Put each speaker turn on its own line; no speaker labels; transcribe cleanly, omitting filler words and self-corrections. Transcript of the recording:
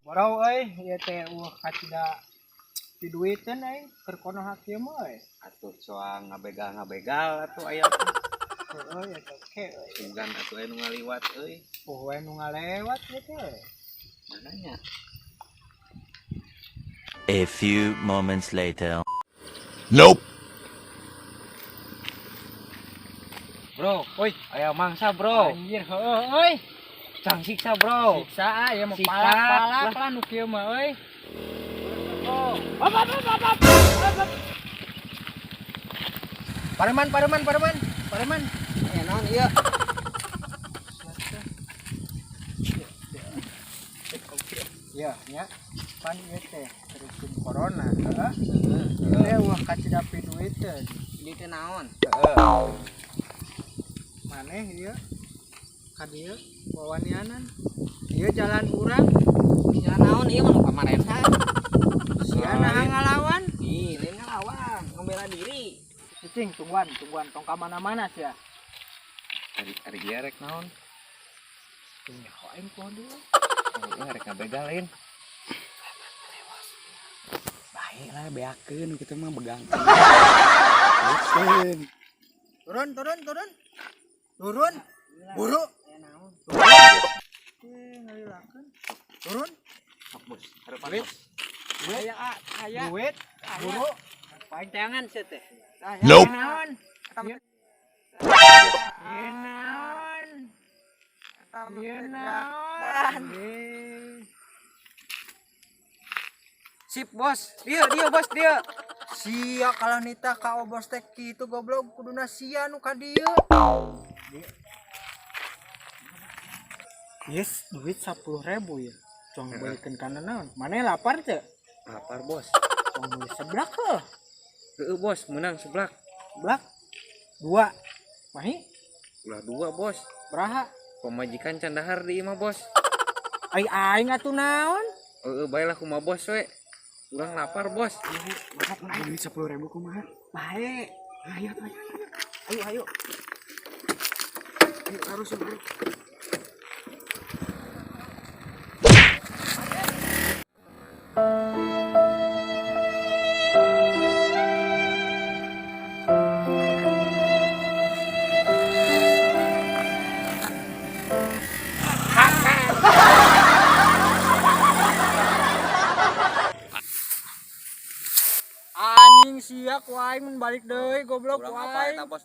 Bro euy, ieu teh eueuh kacida diduiteun aing keur kono hak ieu mah euy.
Atuh soang ngabegal-ngabegal atuh aya teh.
Heeh, ya teh ke euy.
Sugan atuh aya nu ngaliwat euy.
Poho nu ngalewat ieu teh.
Mana nya?
A few moments later.
Nope.
Bro, oi, aya mangsa, Bro.
Anjir heueuh euy.
Cang siksa, Bro.
Siksa ah ieu mah
Sikat
palak-palak lah nu kieu mah euy.
Bro.
Pareman, pareman, pareman, pareman.
Eh, naon ieu?
Ya, nya. Pan ieu teh terukum corona, heeh. Ieu teh eueuh kacida piduiteun.
Ini teh naon?
Maneh ieu ka dieu wawanianan. Ieu jalan urang,
Jalan naon ieu mah nu pamarentah.
sia naha ngalawan.
Ih, lain ngalawan, membela diri.
Cicing, tungguan, tungguan, tong ka mana-mana sia.
Ari ari ieu rek naon?
Nyaho aing poho deui.
Oh, rek ngabegal lain. Baik lah, beakeun kitu mah begang. Beakeun.
Turun, turun, turun. Turun. Buru. Turun. Eh, ngalilakeun. Turun.
Sok bos, harapan
Duit.
bos.
Duit.
Aya, aya.
Duit. Buru.
Paling tangan sia teh.
Nope.
Naon? Ieu naon? Ieu naon? Eh.
Sip bos, dia dia bos dia.
Sia kalau nita ka obos teh kitu goblok kuduna sia nu ka dieu. Yes, duit 10.000 ya. Cong belikeun kana naon? Maneh lapar teu?
Lapar bos.
Cong meuli seblak heuh.
Heeh bos, menang seblak.
Seblak dua. Mahi
Ulah dua bos.
beraha?
Pemajikan candahar di imah bos.
Ai aing atuh naon?
Heeh, bae lah kumaha bos we. Urang lapar bos.
Duit 10.000 kumaha?
Bae.
Ayo ayo.
Ayo ayo. Ayo harus bro.
Anjing sia ku aing mun balik deui goblok ku
Urang apa
aing.
eta bos?